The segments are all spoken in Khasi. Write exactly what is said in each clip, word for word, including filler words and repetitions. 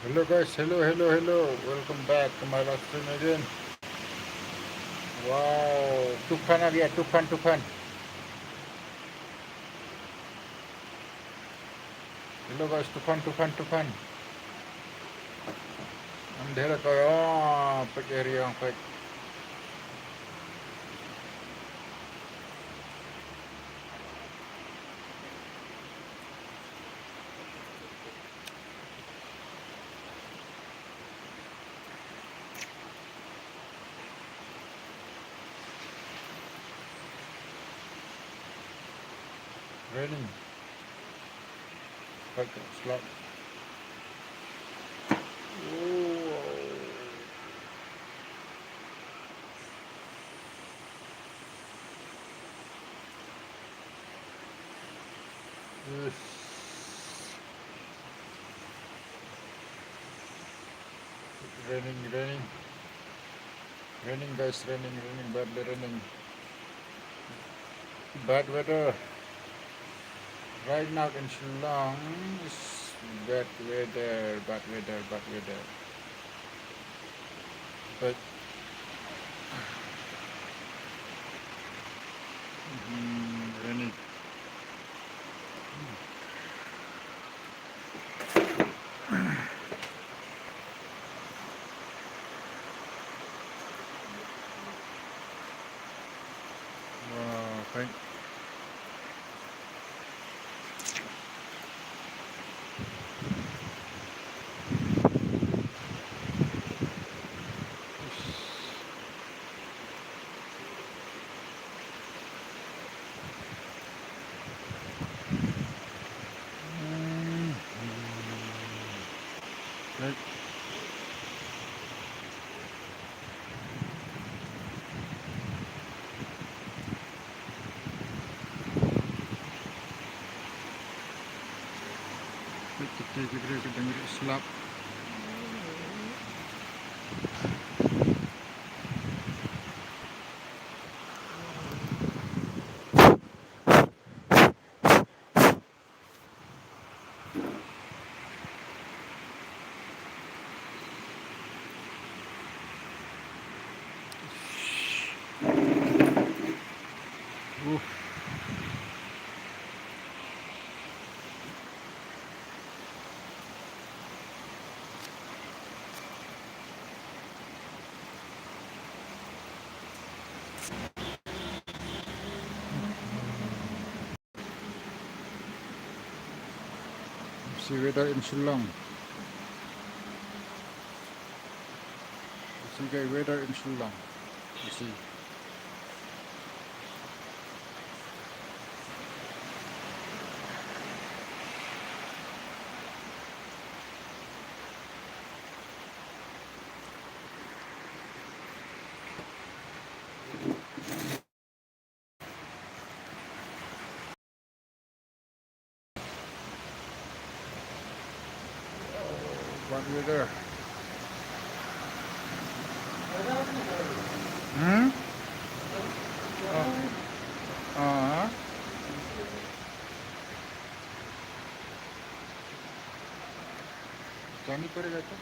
Hello guys, hello, hello, hello. Welcome back to my live stream again. Wow, tufan agi ya, tufan, tufan. Hello guys, tufan, tufan, tufan. Andhera ka, oh, pek area yang pek. Raining. Quite a slap. Oh. Yes. Raining, raining. Raining, guys, raining, raining, badly raining. Bad weather. Right now in Shillong is bad weather, bad weather, bad weather. But, mm, raining. Wow, thank Slap. See weather in Shillong. See the weather in Shillong. You see. What weather? Hmm? Oh. Ah. Jani padega to.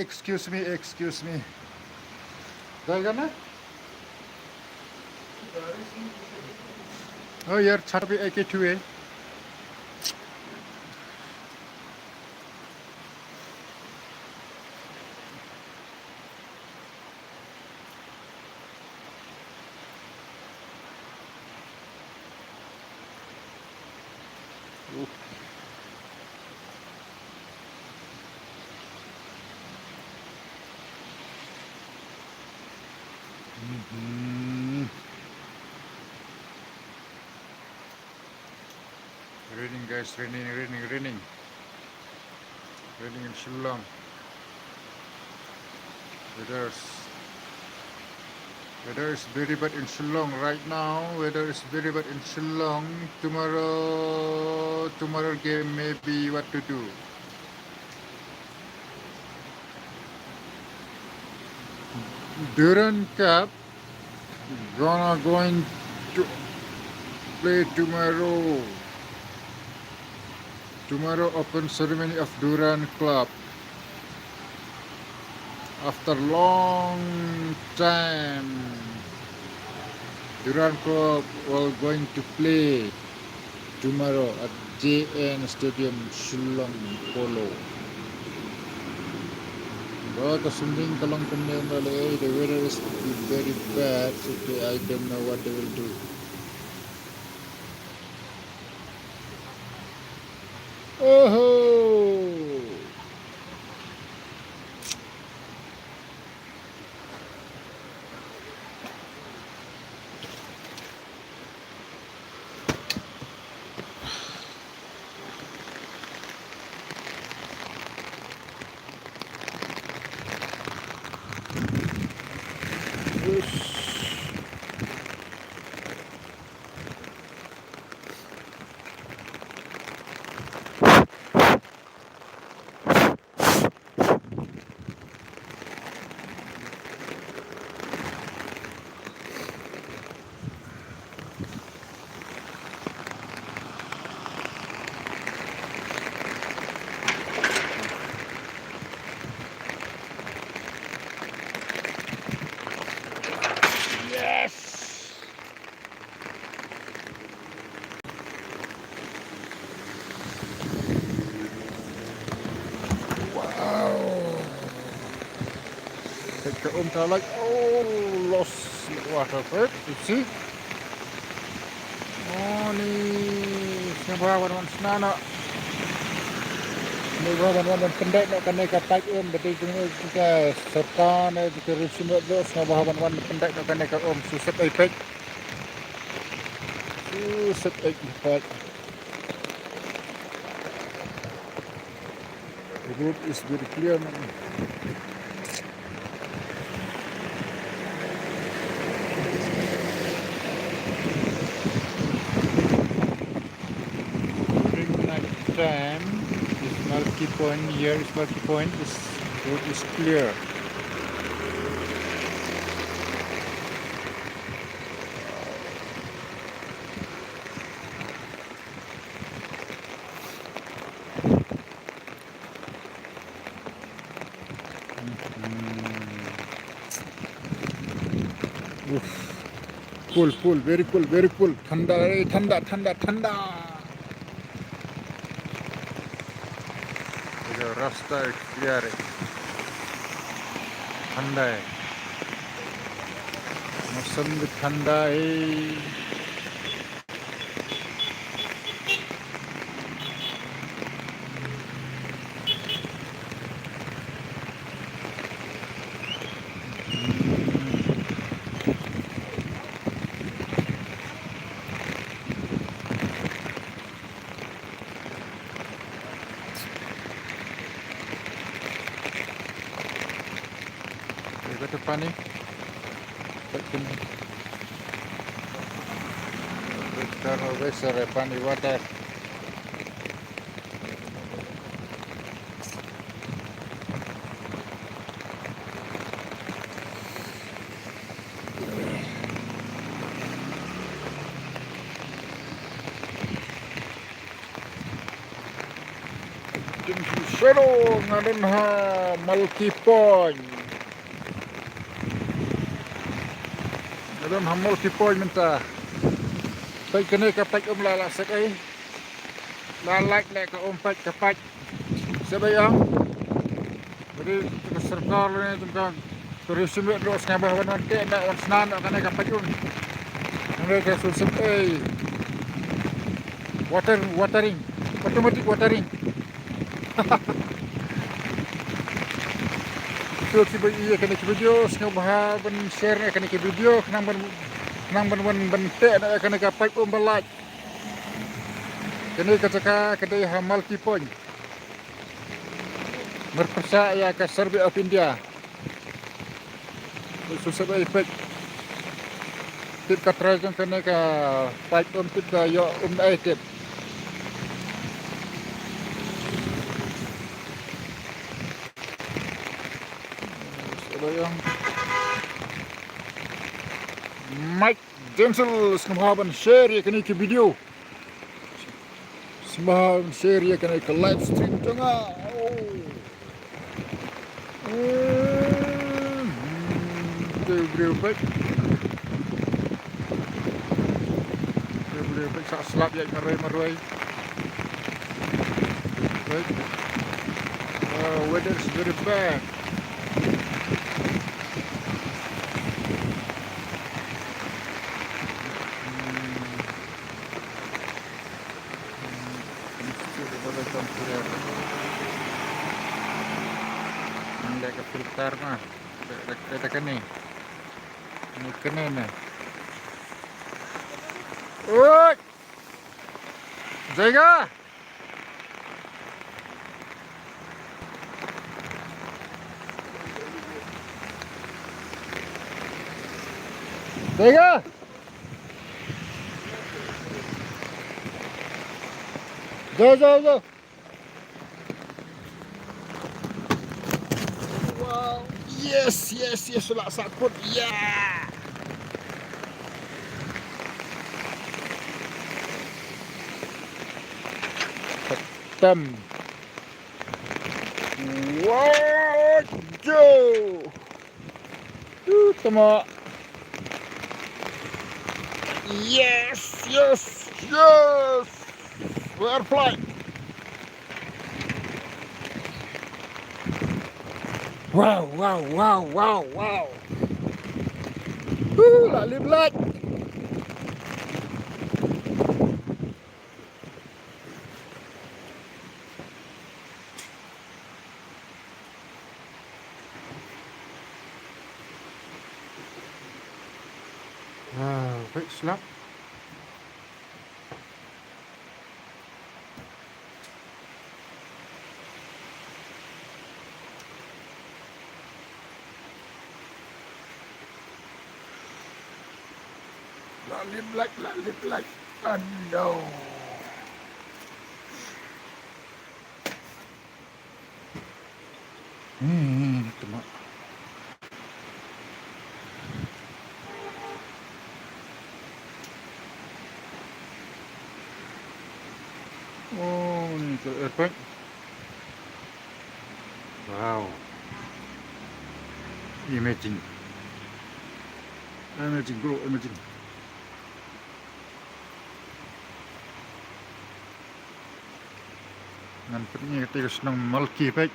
Excuse me, excuse me. जाएगा ना? ओ यार, छत पे एक ही ठू है। Mhm. Raining, guys, raining, raining, raining. Raining in Shillong. Weather's, weather is very bad in Shillong right now. Weather is very bad in Shillong. Tomorrow, tomorrow game maybe what to do. Durand Cup gonna going to play tomorrow. Tomorrow open ceremony of Durand Club. After long time, Durand Club will going to play tomorrow at J N Stadium, Shillong Polo. Ba ka sumding ka long kumne, ba le, the weather is very bad, so I don't know what they will do. Oho! Yes! Wow. Peit ka um, ta lait. Oh, lost water, peit, you see? Oh, ni sngewbha ban wan sna noh. Sngewbha ban wan ban pyndait noh kane ka paip um, ba dei jong ka sorkar ne jong ka Riew Shimet ruh, sngewbha ban wan pyndait noh kane ka um. Shu set ei peit. Shu set ei peit. The road is very clear now. During night time, this Malki Point, here is Malki Point, this road is clear. Uff. Cool, cool, very cool, very cool. Thanda, eh, thanda, thanda, thanda. Ye rasta clear hai. Thanda hai. Mausam bhi thanda hai. Ye koi to pani. Pani water. Jingshano nga don ha Malki Point. Nga don ha Malki Point mynta. Peit kane ka paip um la lah sek ei. La lait leh ka um, peit ka paip. Sep ei ong. Bad ka sorkar lane jong ka Riew Shimet ruh sngewbha ban wan teh noh, wan sna noh kane ka paip um. Kane ka shu sep ei. Water, watering. Automatic watering. To kiba ïohi ïa kane ka video, sngewbha ban share ïa kane ka video, khnang ban, khnang ban wan ban teh noh ïa kane ka paip um ba lait. Kane ka jaka ka dei ha Malki Point. Marpyrshah ïa ka Survey of India. Shu sep ei peit. Tip ka trai jong kane ka paip um, tip ka ïoh um ei tip. Sep ei ong. Mike Denzel, sngewbha ban share ïa kane ka video. Sngewbha share ïa kane ka live stream jong nga. Oh. Hmm, te u briew peit. Te u briew peit sa slap ïa marwei marwei. Peit. Uh, weather is very bad. Ande ka filter ma. Ka, ka, ka, kane. Ni kane ne. Oi! Jaiga! Jaiga! Jauh, jauh, jauh. Wow. Yes, yes, yes, lah sangkut. Yeah. Khatam. Wow, jauh. Tu tama. Yes, yes, yes. We're flying. Wow, wow, wow, wow, wow. Woo, la lip light. Ah, baik, slap. La lip light, la lip light. Aduh. Hmm, tama. Oh, ni ke airport. Wow. Amazing. Amazing, bro, amazing. Ngan pyni kata ka shnong Malki, peit.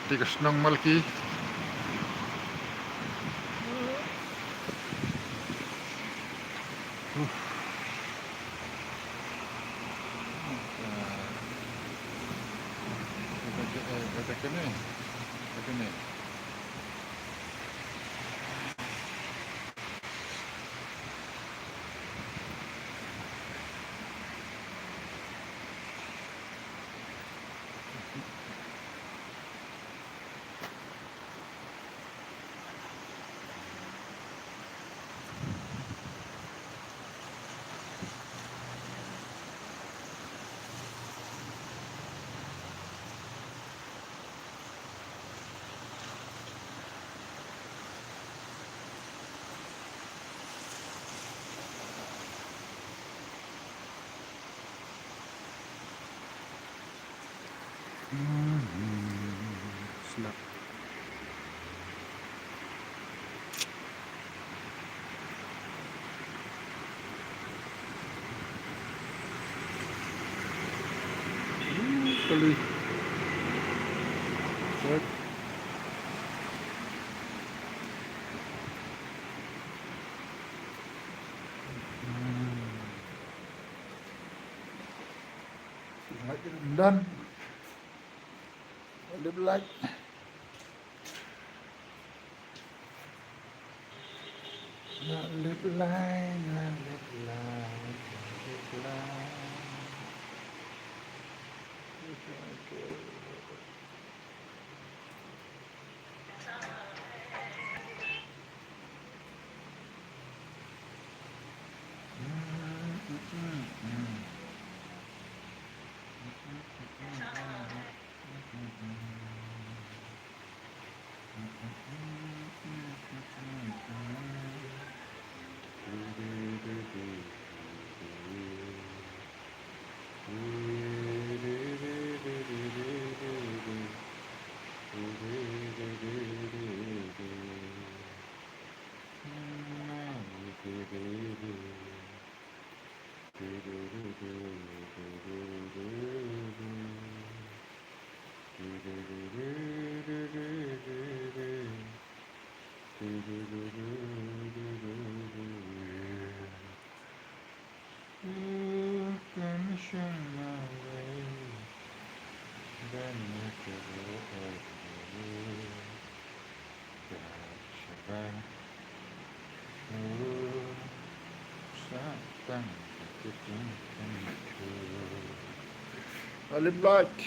Kata ka shnong Malki. Uf. Kata, kata, kata kene. Kata kene. Slap. Kali. Set. Done. Lip light. Lip light, lip light, lip light. Lip light.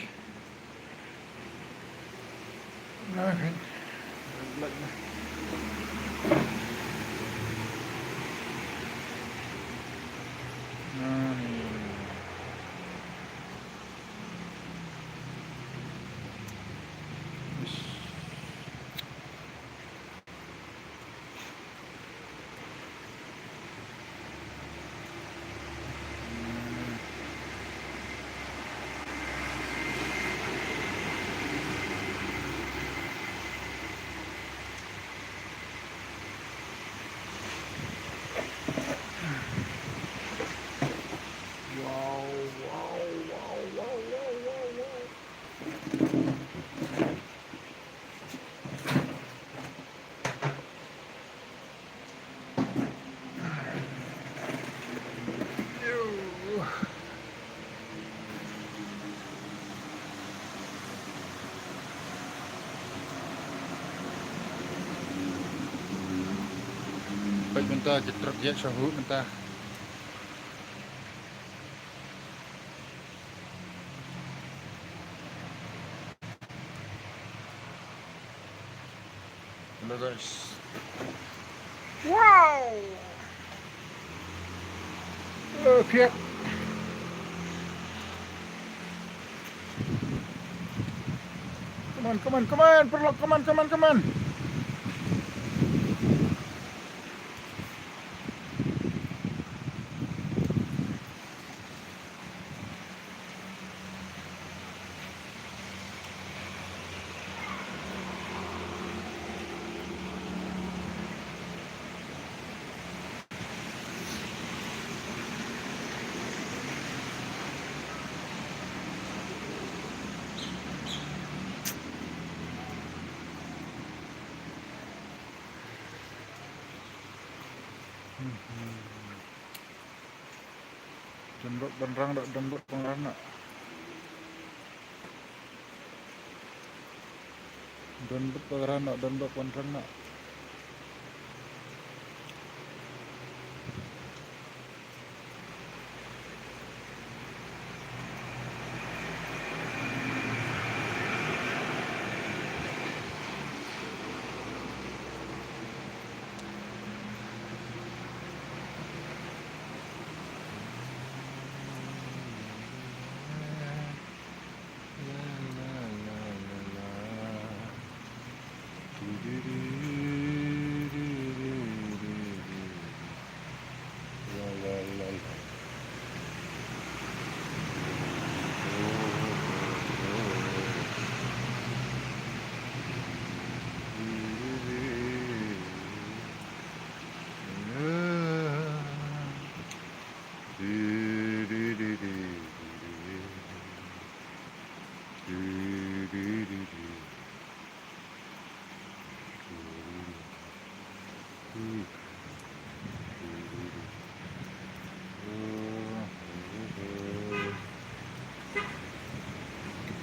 Wow, wow, wow. Peit mynta ki trep ïa shahuh mynta. Hello guys. Wow. Look here. Come on, come on, come on, paralok, come on, come on, come on. Don bad ban rang da, don bad ban rang da. Don bad ban rang da, don bad ban rang da.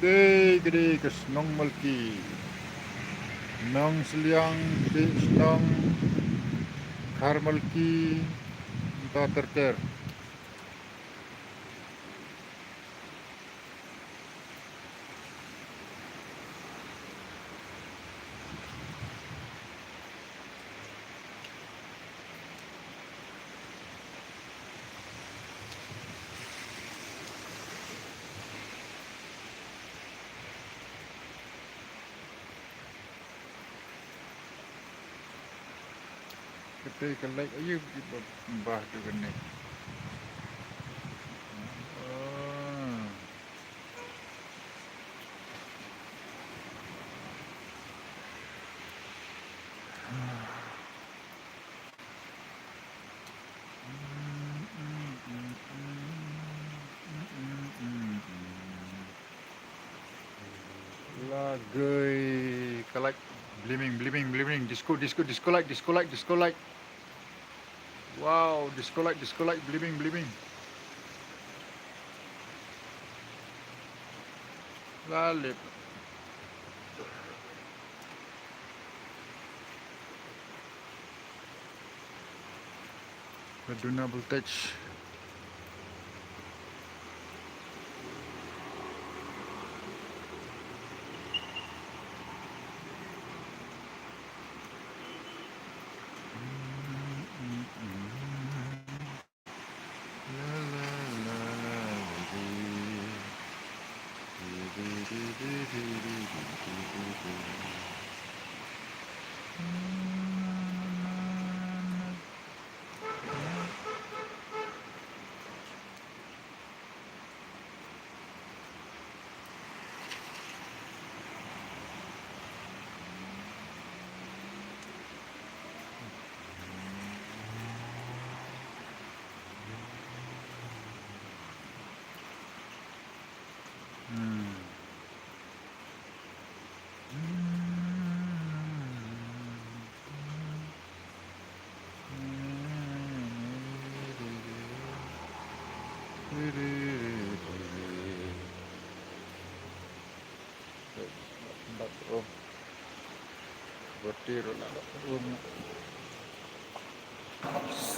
Kdei kdei ka shnong Malki, Nongsliang, kdei shnong Kharmalki, mynta ter ter. Kata ka light aïu ki ba, bah tu kane. Ah. La gay, ka light bliming, bliming, bliming, disco, disco, disco light, disco light, disco light. Wow, disco light, disco light, bliming, bliming. La lip. Duna Voltage.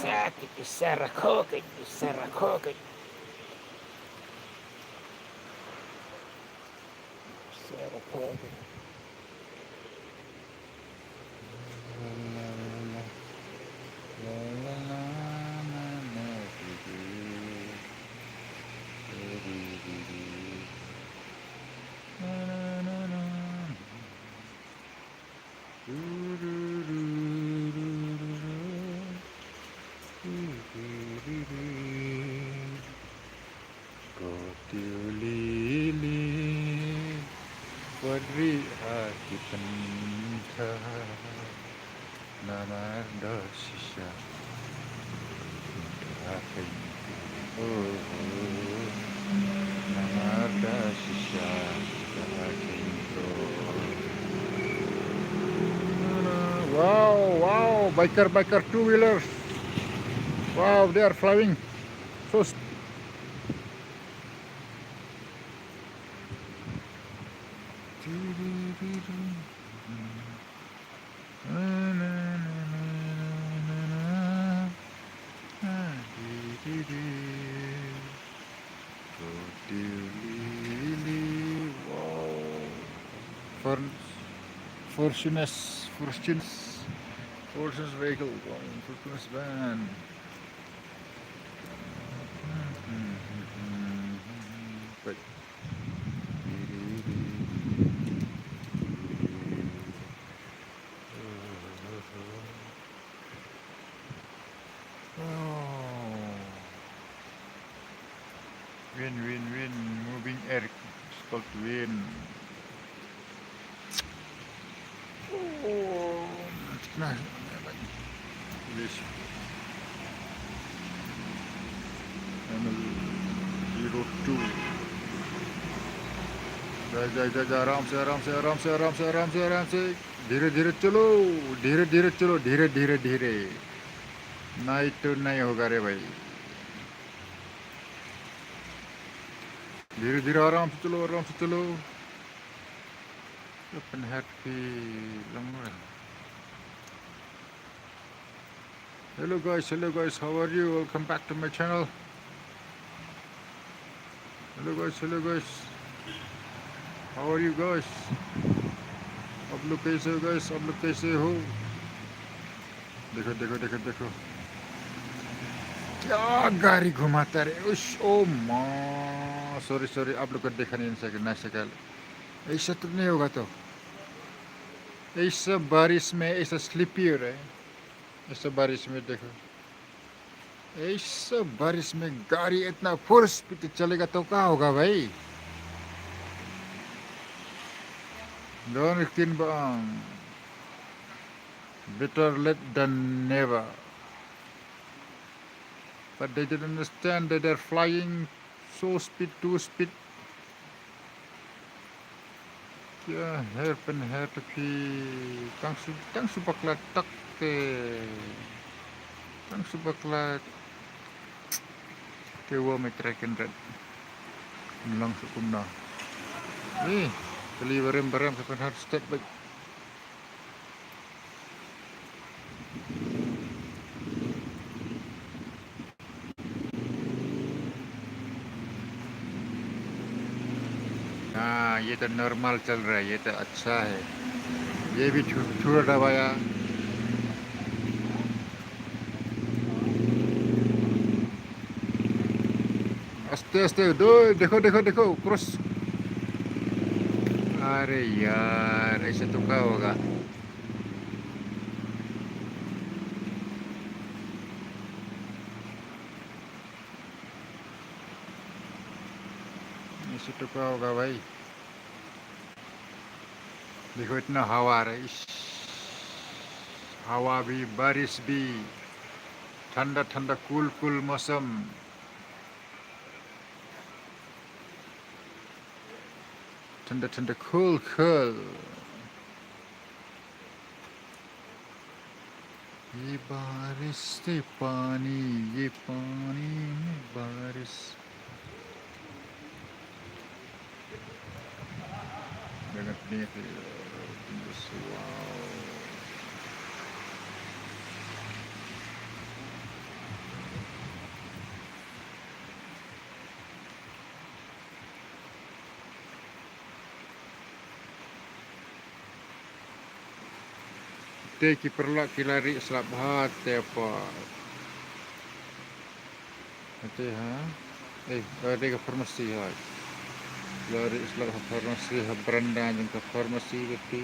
Sakit, sakit, sakit. Ko Tiulili, wat rieh ha ki pyntha. Namar da shisha ki pyntha kein. Oh, oh. Namar da shisha ki pyntha kein. Wow, wow, biker, biker, two wheelers. Wow, they are flying. So s- Wow. For, Fortunes, Fortunes, Fortunes vehicle, wow, Fortunes van. Wait. Oh. Wind, wind, wind, moving air is called wind. Oh, nah, this zero two. जा, जा, जा, जा, आराम से, आराम से, आराम से, आराम से, आराम से, आराम से। धीरे, धीरे चलो, धीरे, धीरे चलो, धीरे, धीरे, धीरे। नहीं तो नहीं होगा रे भाई। धीरे, धीरे, आराम से चलो, आराम से चलो। Open happy long run. Hello guys, hello guys, how are you? Welcome back to my channel. Hello guys, hello guys. How are you guys? आप लोग कैसे हो guys? आप लोग कैसे हो? देखो, देखो, देखो, देखो। क्या गाड़ी घुमाता रे? उश, ओ माँ। Sorry, sorry, आप लोग को देखा नहीं सके, ना सके। ऐसा तो नहीं होगा तो। ऐसा बारिश में ऐसा स्लिपी हो रहा है। ऐसा बारिश में देखो। ऐसा बारिश में गाड़ी इतना फोर्स पे तो चलेगा तो क्या होगा भाई? Don Kin Bang. Better late than never. But they didn't understand that they're flying so speed, two speed. Kya hair pen hair to phi. Tang su, tang su bakla tak te. Tang su bakla. Te wa me track and red. Lang su kumna. Eh, kali barem barem ka pen har step back. हाँ, ये तो नॉर्मल चल रहा है, ये तो अच्छा है। ये भी छू-, छू रहा था भैया। आस्ते, आस्ते, दो, देखो, देखो, देखो, क्रॉस। अरे यार, ऐसे तो क्या होगा? ऐसे तो क्या होगा भाई? देखो, इतना हवा आ रहा है, इस हवा भी, बारिश भी, ठंडा ठंडा, कूल कूल मौसम, ठंडा ठंडा, कूल कूल। ये बारिश से पानी, ये पानी में बारिश। Bangat ni, wow. Te ki paralok ki la rieh slap ha te pat. Te ha. Eh, la rieh ka pharmacy ha. La rieh slap ha pharmacy, ha veranda jong ka pharmacy te.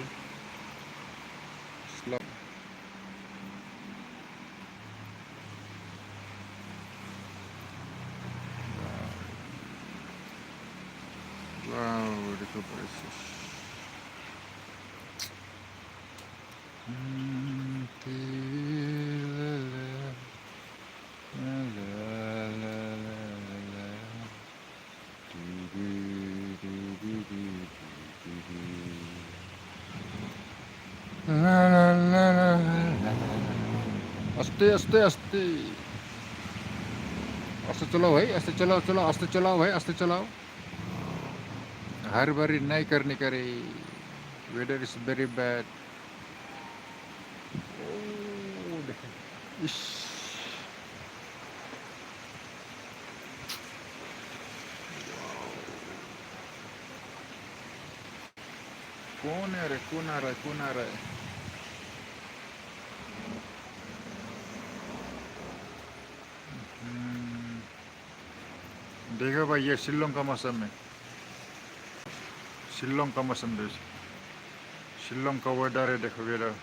Slap. Wow, the prices. आस्ते, आस्ते, आस्ते। आस्ते चलाओ भाई, आस्ते चलाओ, चलाओ, आस्ते चलाओ भाई, आस्ते चलाओ। हड़बड़ी नहीं करनी करे। Weather is very bad. Oh, देखो। इश। कौन है रे, कौन आ रहा है, कौन आ रहा है? हम्म। देखो भाई, ये शिलोंग का मौसम है, शिलोंग का मौसम देखो, शिलोंग का weather है, देखो weather।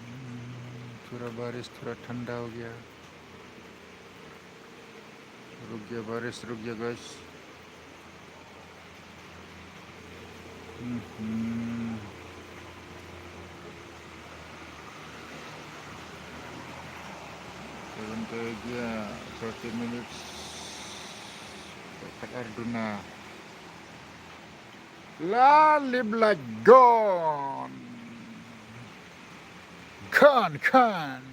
हम्म, थोड़ा बारिश, थोड़ा ठंडा हो गया। रुक गया बारिश, रुक गया guys। हम्म। Sebentar aja, thirty minutes. Dekat Arduna. La Live Light gone. Gone, gone.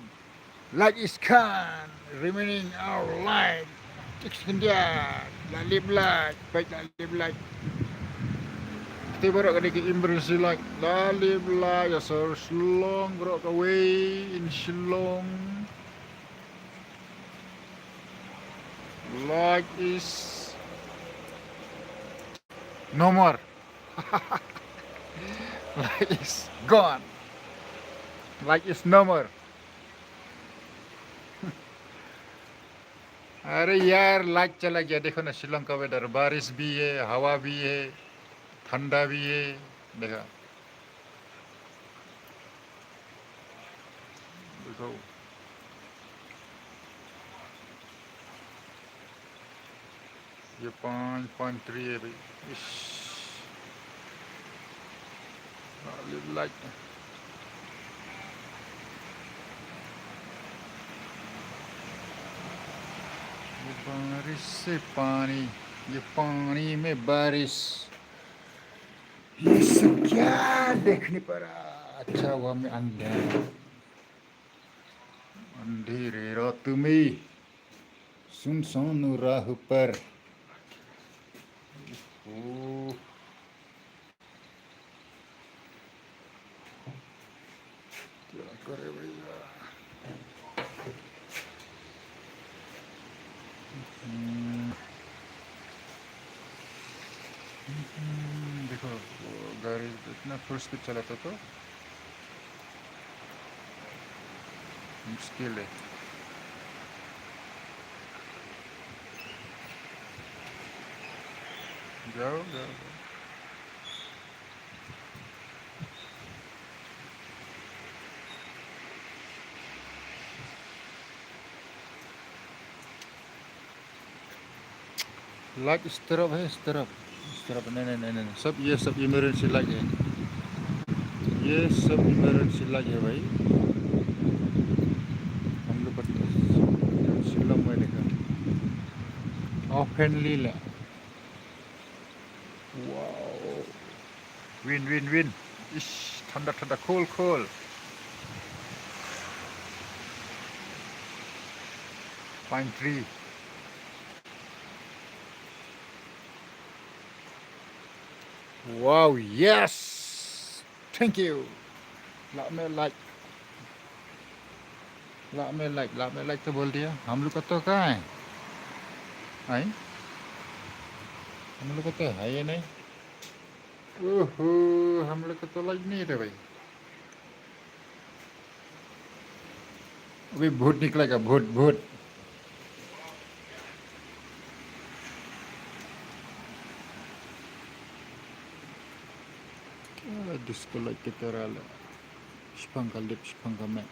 Light is gone. Remaining our light. Six India. La Live Light. Baik, La Live Light. Kita baru kena ke emergency light. La Live Light. Ya, so Shillong, bro, kawei in Shillong. Light is no more. Light is gone. Light is no more. अरे यार, light चला गया। देखो ना, शिलोंग का weather, बारिश भी है, हवा भी है, ठंडा भी है। देखो, देखो। ये पाँच पॉइंट थ्री है भाई। इस वाली लाइट। ये बारिश से पानी, ये पानी में बारिश, ये सब क्या देखने पड़ा? अच्छा हुआ मैं अंधेरा, अंधेरे रात में सुनसान राह पर। ओह। हम्म, देखो, वो गाड़ी इतना फुल स्पीड चलाता तो मुश्किल है। जाओ, जाओ, जाओ। लाइट इस तरफ है, इस तरफ, इस तरफ, नहीं, नहीं, नहीं, नहीं, सब, ये सब इमरजेंसी लाइट है, ये सब इमरजेंसी लाइट है भाई। हम लोग का तो शिलोंग में देखा, ओपनली ले। Wow, विन, विन, विन। इश, ठंडा, ठंडा, कूल, कूल। पाइन ट्री। Wow, yes, thank you। Lah me like, lah me like, lah me like तो बोल दिया। हम लोग का तो कहाँ है? आई, हम लोग का तो है ही नहीं। ओहो, हम लोग का तो लाइट नहीं है भाई। अभी भूत निकलेगा, भूत, भूत। क्या डिस्को लाइट की तरह ले। Shipang ka lip, shipang ka meh।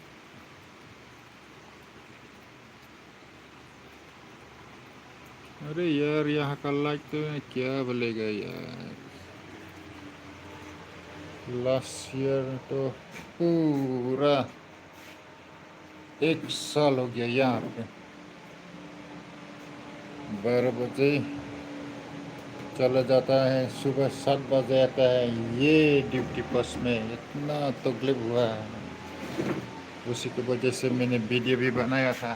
अरे यार, यहाँ का लाइट तो क्या बोलेगा यार। लास्ट ईयर तो पूरा एक साल हो गया यहाँ पे। बारह बजे चला जाता है, सुबह सात बजे आता है। ये ड्यूटी बस में इतना तकलीफ हुआ है, उसी की वजह से मैंने वीडियो भी बनाया था।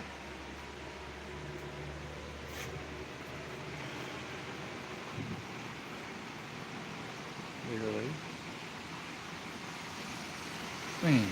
देखो भाई। हम्म।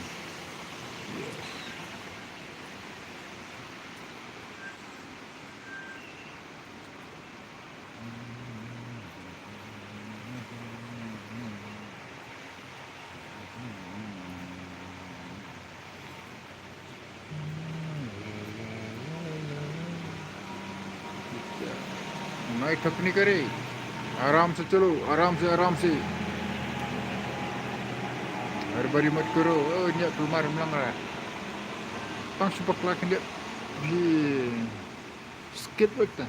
नहीं ठकनी करे, आराम से चलो, आराम से, आराम से। हड़बड़ी मत करो। ओ, nya keluar melanggar. Tang sepak laki dia. Di skit bek ta.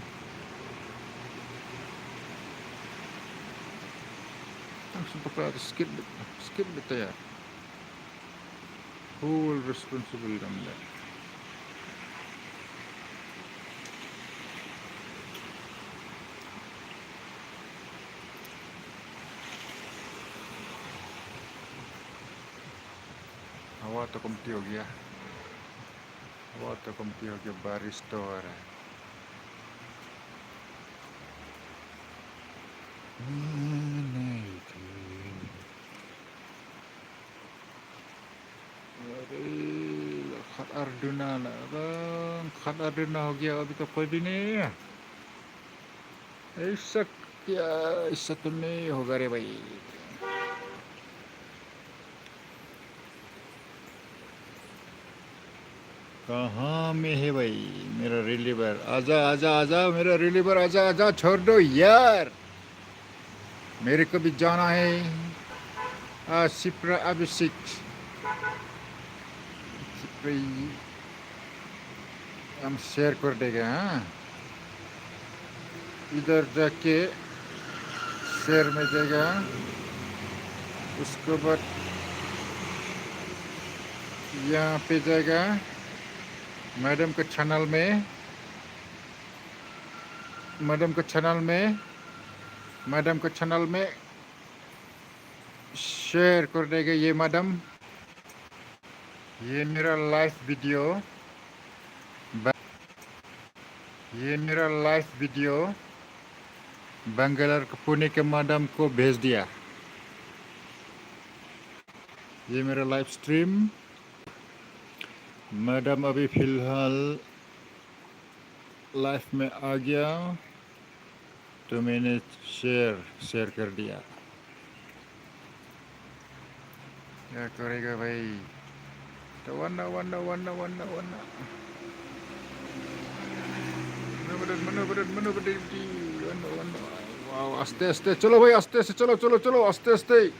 Tang sepak laki skit bek ta. Skit bek ta ya. Who will responsible them there? हवा तो कमती हो गया, हवा तो कमती हो गया, बारिश तो हो रहा है। अरे, khat ar duna na, bang, khat ar duna ho gaya, abhi to koi bhi nahi hai. Aisa kya, aisa to nahi hoga re bhai. कहाँ में है भाई मेरा रिलीवर? आजा, आजा, आजा, मेरा रिलीवर, आजा, आजा, छोड़ दो यार। मेरे को भी जाना है। आ, सिप्रा अभिषेक। सिप्रा, हम शेयर कर देगा, हाँ। इधर जाके शेयर में जाएगा, उसके बाद यहाँ पे जाएगा मैडम के चैनल में, मैडम के चैनल में, मैडम के चैनल में शेयर कर देगा ये मैडम। ये मेरा लाइव वीडियो, ब-, ये मेरा लाइव वीडियो बैंगलोर के पुणे के मैडम को भेज दिया। ये मेरा लाइव स्ट्रीम, मैडम अभी फिलहाल लाइव में आ गया। तो मैंने शेयर, शेयर कर दिया। क्या करेगा भाई? तो वरना, वरना, वरना, वरना, वरना। Mano berdiri, mano berdiri, mano berdiri, wano, wano. Wow, aste, aste, chalo bhai, aste, aste, chalo, chalo, chalo, aste, aste.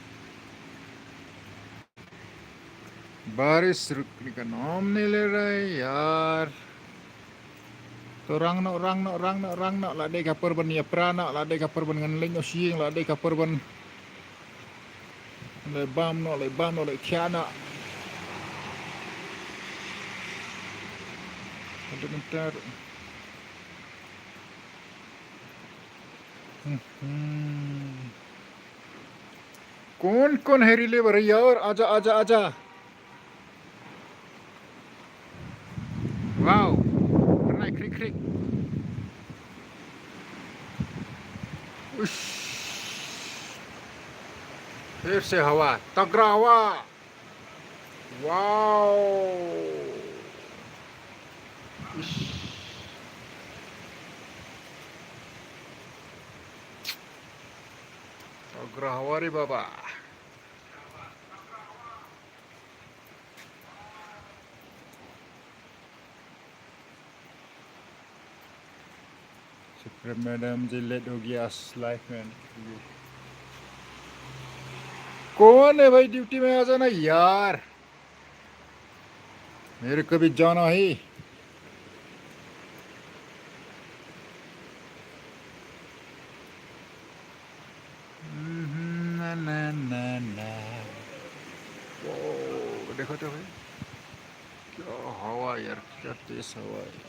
Baris rukni ka nom ni le rai, yaar. To rang noh, rang noh, rang noh, rang noh, la dei ka por ban ïapra noh, la dei ka por ban ngan leng noh sing, la dei ka por ban leh bam noh, leh bam noh, leh khia noh. Ada bentar. Hmm. कौन कौन है रिले भरे यार? आजा, आजा, आजा। वाओ, करना है, क्रिक, क्रिक। उश। फिर से हवा, तगड़ा हवा। वाओ। उश। तगड़ा हवा रे बाबा। Super madam जी, लेट हो गया लाइफ में। कौन है भाई ड्यूटी में आ जाना यार, मेरे को भी जाना है। हम्म, ना, ना, ना, ना। ओ, देखो तो भाई, क्या हवा यार, क्या तेज हवा है।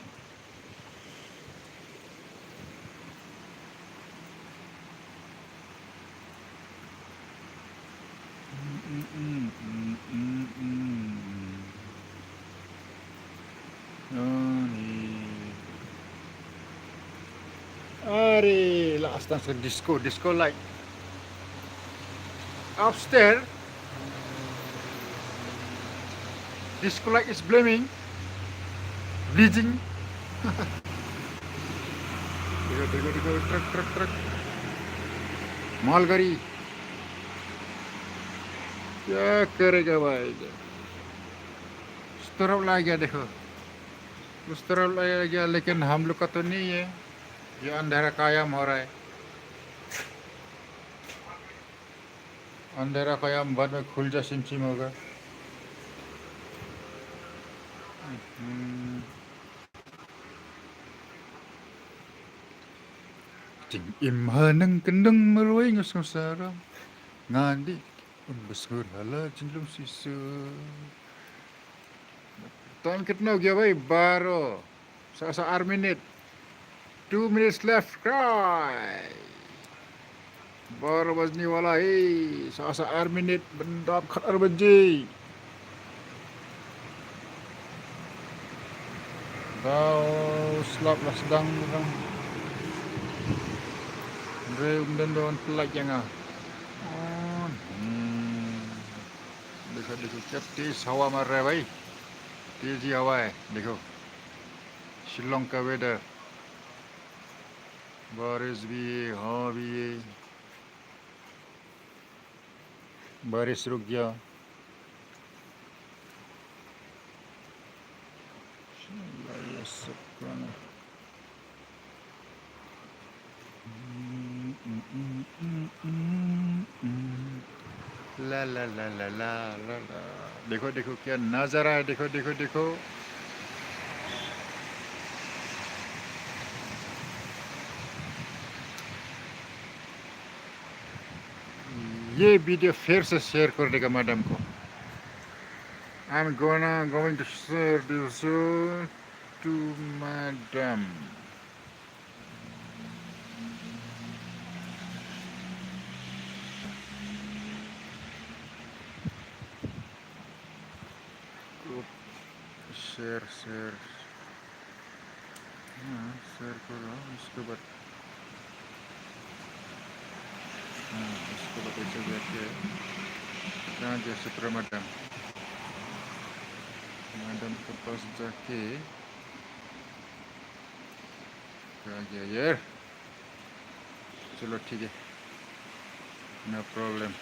Are, last dance disco, disco light. Upstairs, disco light is blaming, bleeding. Dekho, dekho, dekho, truck, truck, truck. मालगाड़ी। क्या करेगा भाई? उस तरफ ला गया, देखो। उस तरफ ला गया, लेकिन हम लोग का तो नहीं है। ये अंधेरा कायम हो रहा है। अंधेरा कायम, बाद में खुल जा सिम सिम होगा। हम्म। Jingim ha nang kyndong marwei ngus ngus aram. Nga dei un bsngur ha la jinglong sisu. Time kitna ho gaya bhai? Baro. Saw saw ar minit. Two minutes left. Kai. Baro bajne wala hai. Saw saw ar minit ban dap khatar baje. Dau slap la sdang dang. Re um don don pelak janga. Oh, hmm. Dekho, dekho, kya tez hawa mar raha hai bhai. Tez hi hawa hai, dekho. Shillong ka weather. Barish bhi hai, hawa bhi hai. बारिश रुक गया। ला ला ला ला ला ला ला। देखो देखो क्या नजारा है, देखो देखो देखो। ये वीडियो फिर से शेयर कर देगा मैडम को। I'm gonna going to share this uh, to madam. Group share share. हाँ, शेयर करो, उसके बाद, हाँ, उसके बाद ऐसे जाके कहाँ जा सकते हैं मैडम? मैडम के पास जाके कहाँ गया ये? Chalo, thik hai. No problem.